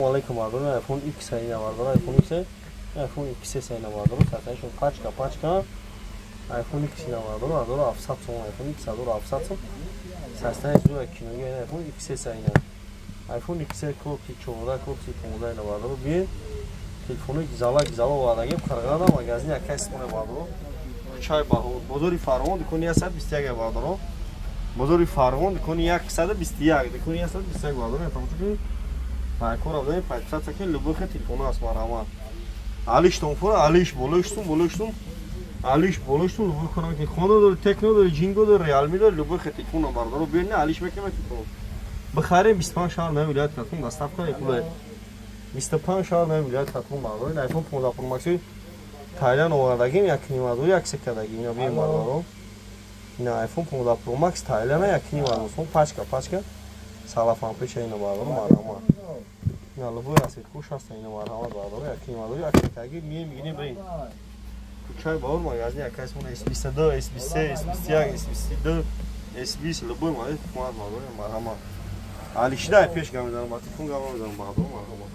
Алейкум, мардон, iPhone X ина, мардон, iPhone X, iPhone XS ина, мардон, сатаншон пачка пачка iPhone X ина, мардон, 1700 сом iPhone X 1700 сом. Састани зура киноги ина iPhone XS ина. iPhone XS корпуси 14, корпуси 15 ина, мардон, биен. Телефони гизала гизала овардагим Қирғизда, магазин якай симоне, мардон. Кӯчаи Баҳор, бозори Фарғон, дукони 121, мардон. Бозори Фарғон, дукони 121, дукони 121, мардон, тамошо кунед. Пайкор авдаи подписаться ки любой телефон аст, марҳамат. Алиш тонфора, алиш болоштум, болоштум. Алиш болоштум, любой кора ки Хонда дори, Техно дори, Джинго дори, Реалми дори, любой телефон бардоро биёрни, алиш мекунем телефон. Бихарем 25 шаҳр на вилоят Хатлон доставка мекунад. 25 шаҳр на вилоят Хатлон, бардоро. iPhone 15 Pro Max Тайланд овардагим, як нима як секадагим, ина биём, бардоро. Ина iPhone 15 Pro Max Тайланд як нима сом, пачка пачка салафан пеша ина, бардоро, марҳамат. Ина любой расцветкуш ҳаста ина, марҳамат, бардоро, як нима як секадаги мием, мегирем, бирем. Кӯчаи Баҳор, магазин якайсмон S22, S23, S21, S22, S20, любой модель телефон аст, бардоро, марҳамат. Алишида пеш гам мезанам, ба телефон гам мезанам, бардоро, марҳамат.